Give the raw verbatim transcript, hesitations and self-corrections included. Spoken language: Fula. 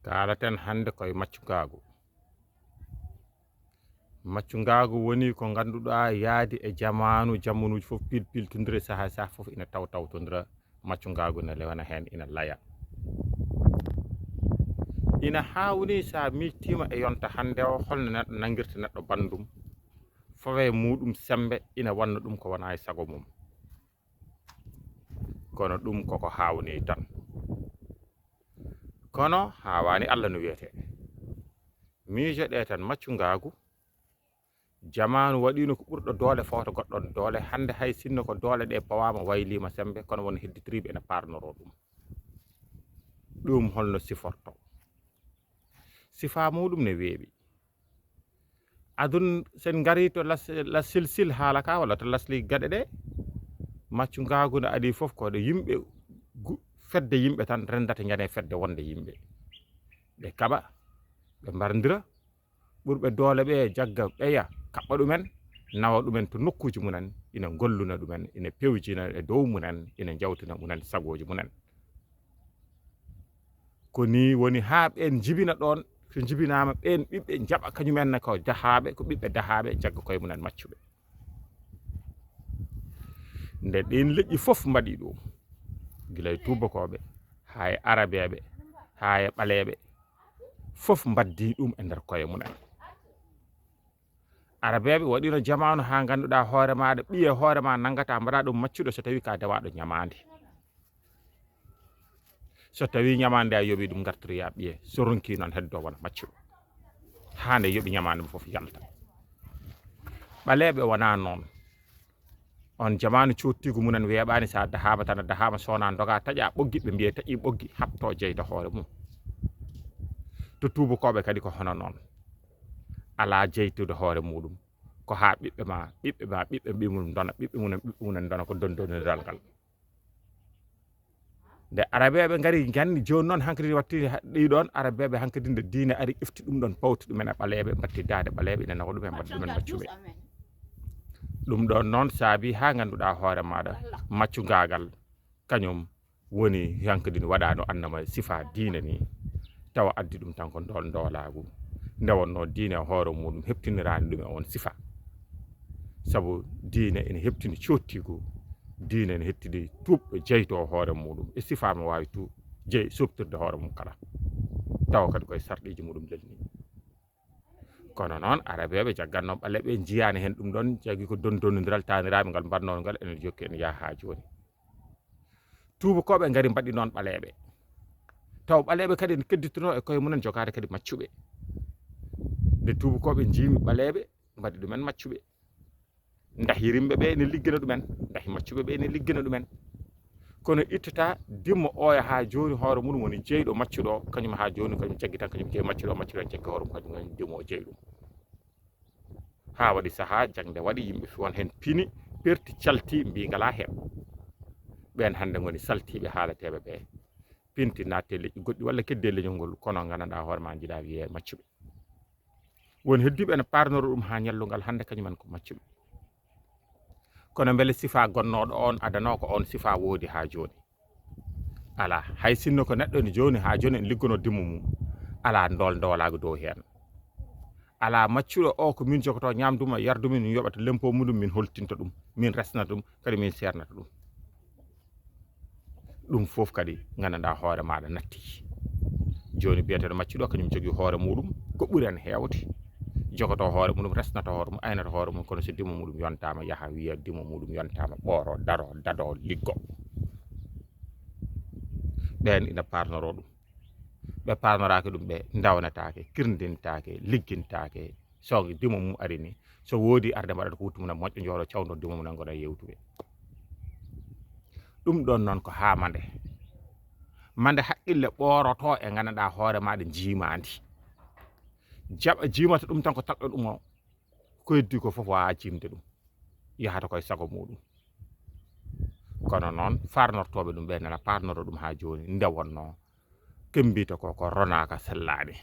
Kaalaten hannde koye maccungaagu. Maccungaagu woni ko ngannduɗaa yaadi e jamaanu, jamanuuji fof pilpiltondire, sahaa sahaa fof ina taw tawtondira. Maccungaagu ne lewana heen, ina laya. Ina haawni so a miijtiima e yonta hannde o, holno neɗɗo nanngirta neɗɗo banndum, fawe muuɗum semmbe, ina wanna ɗum ko wonaa e sago mum. Kono ɗum koko haawni tan. Kono haawaani Allah no wiyetee. Miijoɗee tan maccungaagu. Jamaanu waɗiino ko ɓurɗo doole fota goɗɗo on doole. Hannde hay sinno ko doole ɗe pawaama, wayliima semmbe, kono won hedditiriiɓe ene parnoroo ɗum. Ɗum holno siforto? Sifaa muuɗum ne weeɓi. Adun, sen ngari to las, las silsil haala ka, walla to lasli gaɗe ɗe, maccungaagu ne adii fof ko ɗe yimɓe gu-, fedde yimɓe tan renndata ñande fedde wonde yimɓe. Ɓe kaɓa, ɓe mbarndira, ɓurɓe doole ɓe jagga ɓeya, kaɓɓa ɗumen, nawa ɗumen to nokkuuji mumen, ina ngolluna ɗumen, ina pewjina e dow mumen, ina njawtina mumen sagooji mumen. Ko nii woni haa ɓeen njibina ɗoon, so njibinaama ɓeen ɓiɓɓe njaɓa kañumen ne ko dahaaɓe, ko ɓiɓɓe dahaaɓe, jagga koye mumen maccuɓe. Nde ɗiin leƴƴi fof mbaɗi ɗum, gila e tuubakooɓe, haa e arabeeɓe, haa e ɓaleeɓe, fof mbaɗdi ɗum e nder koye mumen. Arabeeɓe waɗiino jamaanu haa ngannduɗaa hoore maaɗa, ɓiye hoore ma nanngata mbaɗa ɗum maccuɗo so tawii ka dewaaɗo ñamaande. So tawii ñamaande a yoɓi ɗum ngartiri ya ɓiye, so ronki noon heddo wona maccuɗo. Haa nde yoɓi ñamaande mum fof yalta. Ɓaleeɓe wonaa noon. On jamaanu cottiigu mumen weeɓaani, so a dahaama tan a dahaama, so wonaa ndoga taƴa ɓoggi, ɓe mbiye taƴi ɓoggi, haɓto jeyta hoore mum. To tuubakooɓe kadi ko hono noon. Alaa jeytude hoore muuɗum. Ko haa ɓiɓɓe ma, ɓiɓɓe ma, ɓiɓɓe ɓiɓɓe mum ndona, ɓiɓɓe mum, ɓiɓɓe mum ndona ko dondoniral ngal. Nde arabeeɓe ngari nganni jooni noon hankadi watti ha-, ɗi ɗoon arabeeɓe hankadi nde diine ari ƴefti ɗum ɗoon pawti ɗumen e ɓaleeɓe, mbatti daade ɓaleeɓe ina nawa ɗumen, mbatti ɗumen maccuɓe. Ɗum ɗoon noon saabi haa ngannduɗaa hoore maaɗa maccungaagal kañum woni hankadi ne waɗaano annama sifa diine ni, tawa addi ɗum tan ko ndool ndoolaagu. Nde wonnoo diine e hoore muuɗum heɓtiniraani ɗum e oon sifa. Sabu diine ene heɓtini coottiigu, diine ene heɓtini tuuɓɗo jeytoo hoore muuɗum e sifa mo waawi tu-, jey-, suɓtirde hoore mum kala. Tawa kadi koye sarɗiiji muuɗum lelni. Kono noon, arabeeɓe jaggannoo ɓaleeɓe njiyaani heen ɗum ɗoon, jaggi ko dondondiral taaniraaɓe ngal mbaɗnoo ngal ene jokki ene yaha haa jooni. Tuubakooɓe ngari mbaɗi noon ɓaleeɓe. Taw ɓaleeɓe kadi ene kedditonoo e koye mumen jogaade kadi maccuɓe. Nde tuubakooɓe njiimi ɓaleeɓe, mbaɗi ɗumen maccuɓe. Ndahi rimɓe ɓe ene liggina ɗumen, ndahi maccuɓe ɓe ene liggina ɗumen. Kono ittata dimmo oya haa jooni hoore mum woni jeyɗo maccuɗo, kañum haa jooni kañum jaggi tan, kañum jeyi maccuɗo, maccuɗo jaggi hoore mum, kañum woni dimmo jeyɗo. Haa waɗi sahaa, jaŋde waɗi, yimɓe fi-, won heen pini, perti, calti, mbii ngalaa heen. Ɓeen hannde ngoni saltiiɓe haalateeɓe ɓe. Pinti, naatte leƴƴi goɗɗi walla kedde leñol ngol, kono nganndanɗaa hoore ma njiɗaa wiyee maccuɓe. Won heddiiɓe ene parnoro ɗum haa ñallungal hannde, kañum en ko maccuɓe. Kono mbele sifaa gonnooɗo oon adanoo ko oon sifaa woodi haa jooni? Alaa. Hay sinno ko neɗɗo ene jooni haa jooni ene liggonoo dimmo mum, alaa ndool ndoolaagu dow heen. Alaa maccuɗo o ko min jogotoo ñaamdu mum e yardu mum, min yoɓata lempo muɗum, min holtinta ɗum, min resnata ɗum, kadi min seernata ɗum. Ɗum fof kadi nganndanɗaa hoore maaɗa natti. Jooni biyeteeɗo maccuɗo kañum jogii hoore muɗum, ko ɓuri en heewde. Jogotoo hoore muɗum, resnata hoore mum, aynata hoore mum, kono so dimo muɗum yontaama, yaha wiya dimo muɗum yontaama, ɓooro, daro, dado, liggo. Ɓeen ina parnoroo ɗum. Ɓe parnoraaki ɗum, ɓe ndawnetaake, kirndintaake, liggintaake. So dimo mum ari ni, so woodi arde mbaɗata ko wuttu mum moƴƴo, njooro cawndo dimo mum ngona yewtude. Ɗum ɗoon noon ko haa mande. Mande haqqille ɓooroto e nganndanɗaa hoore maaɗa jiimaandi. Jaɓa jiimata ɗum tan ko taƴɗo ɗum o, ko heddi ko fof waawaa jiimde ɗum. Yahata koye sago muɗum. Kono noon, farnortooɓe ɗum ɓe nana parnoro ɗum haa jooni, nde wonnoo kemmbita ko, ko ronaaka sellaani.